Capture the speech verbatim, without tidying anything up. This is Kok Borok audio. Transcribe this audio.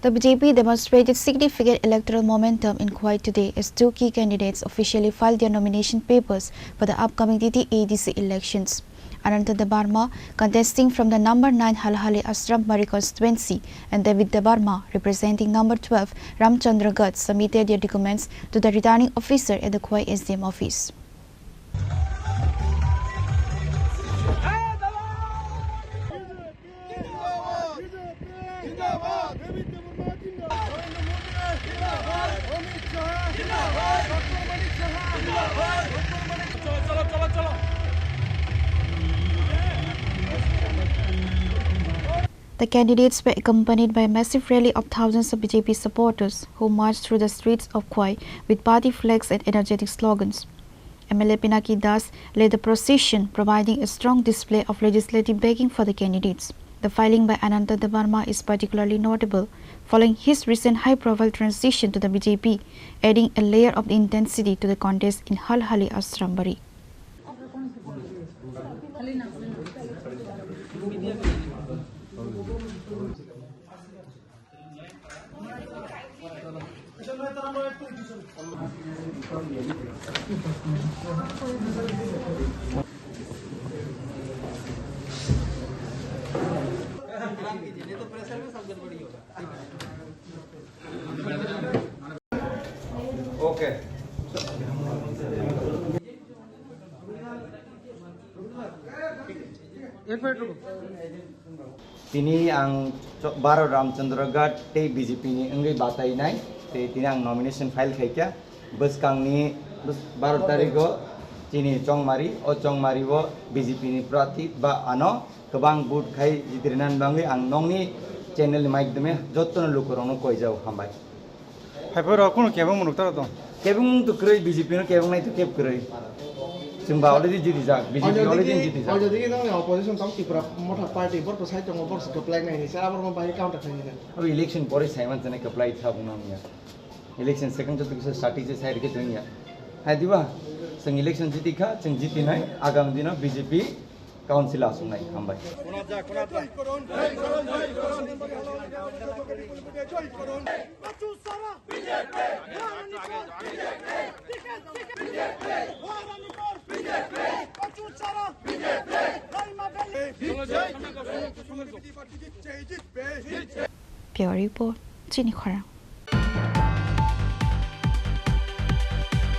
The B J P demonstrated significant electoral momentum in Khowai today as two key candidates officially filed their nomination papers for the upcoming T T A D C elections. Ananta Debbarma, contesting from the number nine Halhali Ashram Bari constituency, and David Debbarma, representing number twelve Ramchandragarh, submitted their documents to the returning officer at the Khowai S D M office. The candidates were accompanied by a massive rally of thousands of B J P supporters who marched through the streets of Khowai with party flags and energetic slogans. M L A Pinaki Das led the procession, providing a strong display of legislative backing for the candidates. The filing by Ananta Debbarma is particularly notable, following his recent high-profile transition to the B J P, adding a layer of intensity to the contest in Halhali Ashram Bari. Okay. Ek minute ruko. Tini ang cho-, Baro Ramchandra Ghat tei B J P ni wngwi batainai, tei tini ang nomination file khaikha. Bwskangni bus-, baro tarikgo chini Chongmari, o Chongmari o B J P ni prarthi ba ano kwbang vote khai jitirinan bangwi ang nokni channel ni maidhyame jotono lukurokno koijao, hambai. Haiphai rok kunu kebeng mwnwk tara tong. Kebeng mwnwk to kwrwi, B J P no kebeng nai to keb kwrwi. Chwng ba already jiti jak, B J P already jiti jak. Ojo digi nokni opposition tong Tripura Motha Party, borok to sai tongo, borok se kwplai nai ni, sara borok no bahai counter khai nai. Abo election pore sai man chane kwplai tha bung nang ya. Election second to kisa sati se sai rike tong ya. Hai diba, chwng election jiti kha, chwng jiti nai, agam dino B J P Council aswk nai, hambai. Bureau Report, Chini Khorang.